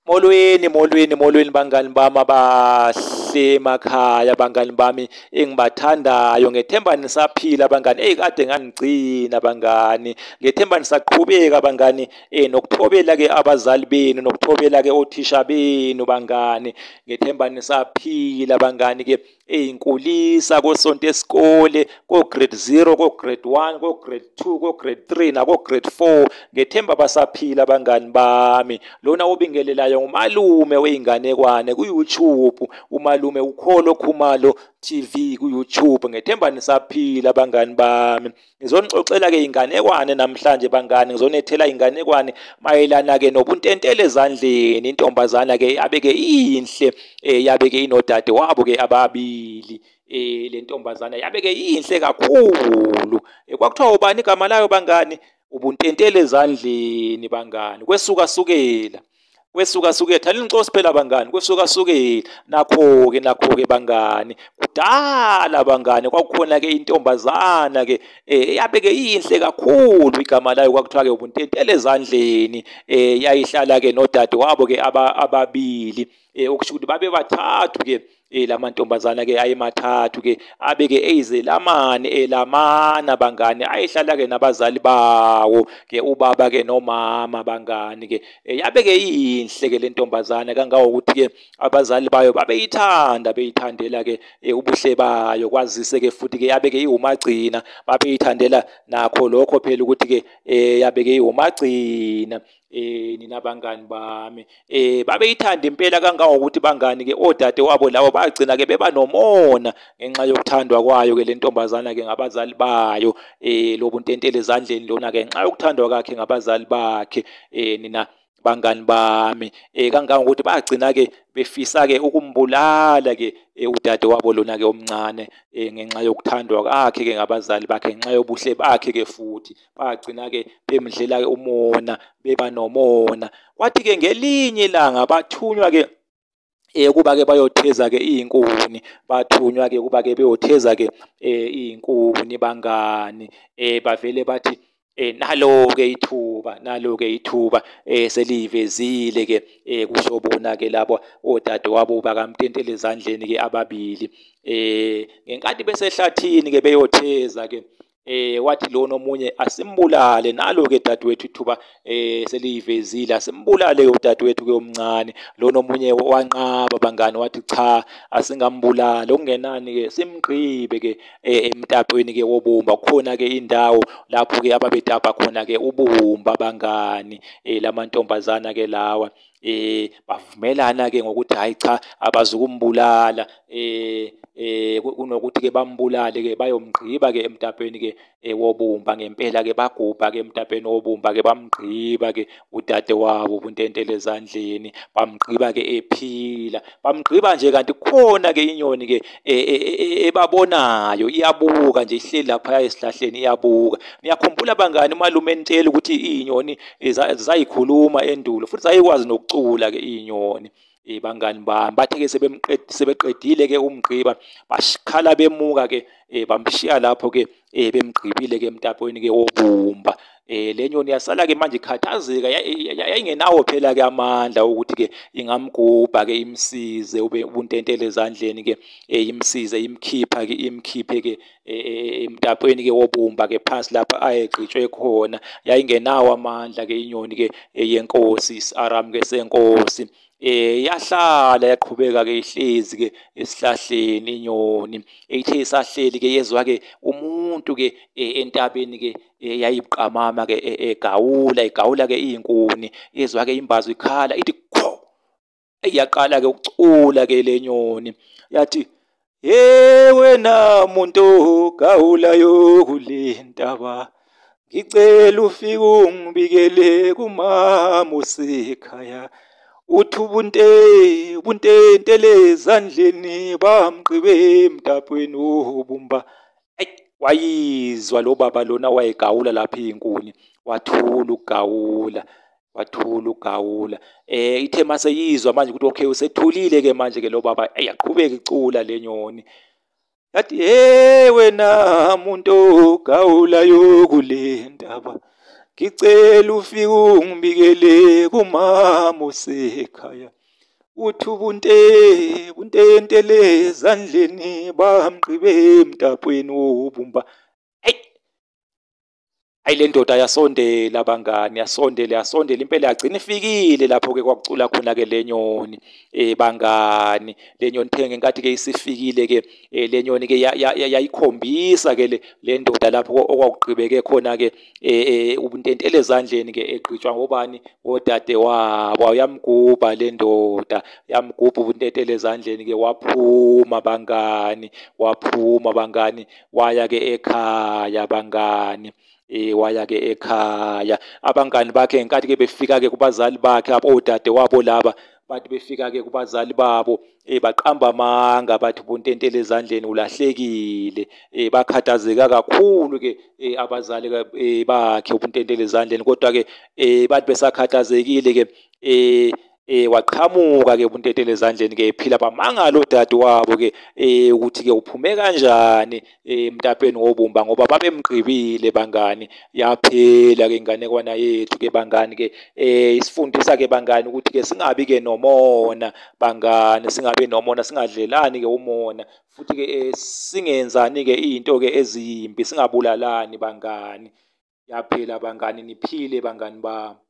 Molweni, molweni, molweni bangani bami abahle emakhaya, bangani bami engibathandayo. Ngethemba nisaphila bangani. Eyi kade nganigcina bangani. Ngethemba nisaqhubeka bangani nokuthobela ke abazali benu, nokuthobela ke othisha benu bangani. Ngethemba nisaphila bangani ke ey'nkulisa kosonto esikole, ko-grade 0, ko-grade 1, ko-grade 2, ko-grade 3 nako-grade 4. Ngethemba basaphila bangani bami. Lona obingelelayo ngumalume wey'nganekwane ku-YouTube, umalume uKholo Khumalo TV ku-YouTube. Ngethemba nisaphila bangani bami. Ngizonixoxela-ke inganekwane namhlanje bangani, ngizonethela inganekwane mayelana-ke nobuntentele ezandleni. Intombazana-ke yabeke inhle, yabeke inodade wabo-ke ababili. Le ntombazana yabeke inhle kakhulu. Kwakuthiwa ubani igama layo bangani? Ubuntentele ezandleni bangani. Kwesukasukela kwesukasukela, thalini phela bangani, kwesukasukela. Nakho-ke nakho-ke bangani, kudala bangani kwakukhona-ke intombazana-ke yabeke inhle kakhulu, igama layo kwakuthiwa-ke ubuntentele ezandleni. Yayihlala-ke nodade wabo-ke ababili, okusho ukuthi babe bathathu-ke. Lamantombazana-ke ayemathathu-ke, abeke eyizelamani elamana bangani, ayehlala-ke nabazali bawo-ke, ubaba-ke nomama bangani-ke. Yabeke inhle-ke le ntombazana kangangokuthi-ke abazali bayo babeyithanda, beyithandela-ke ubuhle bayo, kwazise-ke futhi-ke yabeke iwumagcina, babeyithandela nakho lokho phela ukuthi-ke yabeke iwumagcina. Nina bangani bami, babeyithanda impela kangangokuthi bangani-ke odade wabo labo bagcina-ke beba nomona ngenxa yokuthandwa kwayo-ke le ntombazana-ke ngabazali bayo. Lobuntentele ezandleni lona-ke ngenxa yokuthandwa kwakhe ngabazali bakhe, nina bangani bami, kangangokuthi bagcina-ke befisa-ke ukumbulala-ke udade wabo lona-ke omncane, ngenxa yokuthandwa kwakhe-ke ngabazali bakhe, ngenxa yobuhle bakhe-ke futhi bagcina-ke bemdlela-ke umona, beba nomona. Kwathi-ke ngelinye ilanga bathunywa-ke kuba-ke bayotheza-ke iy'nkuni, bathunywa-ke kuba-ke beyotheza-ke iy'nkuni bangani. Bavele bathi nalo-ke ithuba, nalo-ke ithuba seliyivezile-ke, kusho bona-ke labo odade wabo bakamntentele ezandleni-ke ababili. Ngenkathi besehlathini-ke beyotheza-ke, wathi lona omunye asimbulale, nalo-ke dadewethu ithuba seliyivezile, asimbulale udadewethu-ke omncane. Lona omunye wanqaba bangani, wathi cha asingambulali, okungenani-ke simgqibe-ke emtapweni-ke wobumba. Kukhona-ke indawo lapho-ke ababetapa khona-ke ubumba bangani, lamantombazana-ke lawa. Bavumelana-ke ngokuthi hayi cha abazukumbulala, kunokuthi-ke bambulale-ke bayomgqiba-ke emtapweni-ke wobumba. Ngempela-ke bagubha-ke emtapweni wobumba-ke, bamgqiba-ke udade wabo ubuntentele ezandleni, bamgqiba-ke ephila, bamgqiba nje. Kanti kukhona-ke inyoni-ke ebabonayo, iyabuka nje, ihleli laphaya esihlahleni iyabuka. Niyakhumbula bangani umalume enitshela ukuthi iy'nyoni zayikhuluma endulo, futhi zayikwazi nokucula-ke iy'nyoni. Bangani bami, bathe-ke sebeqedile-ke umgqiba, bashikhala bemuka-ke, bamshiya lapho-ke bemgqibile-ke emtapweni-ke wobumba. Le nyoni yasala-ke manje ikhathazeka, yayingenawo phela-ke amandla ukuthi-ke ingamgubha-ke imsize ubuntentele ezandleni-ke, imsize imkhipha-ke, imkhiphe-ke emtapweni-ke wobumba-ke phansi lapha ayegqitshwe khona. Yayingenawo amandla-ke inyoni-ke yenkosi, isaramu-ke senkosi. Yahlala yaqhubeka-ke ihlezi-ke esihlahleni inyoni. Ithe isahleli-ke yezwa-ke umuntu-ke entabeni-ke yayibuqamama-ke egawula, egawula-ke iy'nkuni. Yezwa-ke imbazo ikhala ithi kho. Yaqala-ke ukucula-ke le nyoni, yathi hey wena muntu ogawulayo kule ntaba, ngicela ufike ungibikele kumama osekhaya, uthi ubuntentele ezandleni bamgqibe emtapweni wobumba. Ayi wayizwa lo baba lona wayegawula lapha iy'nkuni, wathula ukugawula, wathula ukugawula. Ithe maseyizwa manje ukuthi okay usethulile-ke manje-ke lo baba, yaqhubeka icula le nyoni, yathi hey wena muntu ogawulayo kule ntaba, Ngicela ufike ungibikele kumama osekhaya. Uthi ubunte buntentele ezandleni bamgqibe emtapweni wobumba. Eyi, ayi le ndoda yasondela bangani, yasondela yasondela impela yagcina ifikile lapho-ke kwakucula khona-ke le nyoni bangani. Le nyoni phela ngenkathi-ke isifikile-ke le nyoni-ke yayikhombisa-ke le ndoda lapho okwakugqibeke khona-ke ubuntentele ezandleni-ke egqitshwa ngobani? Ngodade wabo. Yamgubha le ndoda, yamgubha ubuntentele ezandleni-ke waphuma bangani, waphuma bangani, waya-ke ekhaya bangani. Waya-ke ekhaya. Abangani bakhe ngenkathi-ke befika-ke kubazali bakhe odade wabo laba, bathi befika-ke kubazali babo baqamba amanga bathi ubuntentele ezandleni ulahlekile. Bakhathazeka kakhulu-ke abazali bakhe ubuntentele ezandleni, kodwa-ke bathi besakhathazekile-ke waqhamuka ke ubuntentele ezandleni ke ephila. Bamangala odade wabo ke ukuthi ke uphume kanjani emtapeni wobumba ngoba babemgqibile bangani. Yaphela ke inganekwana yethu ke bangani ke isifundisa ke bangani ukuthi ke singabi ke nomona bangani, singabi nomona, singadlelani ke umona, futhi ke singenzani ke into ke ezimbi, singabulalani bangani. Yaphela bangani, niphile bangani bami.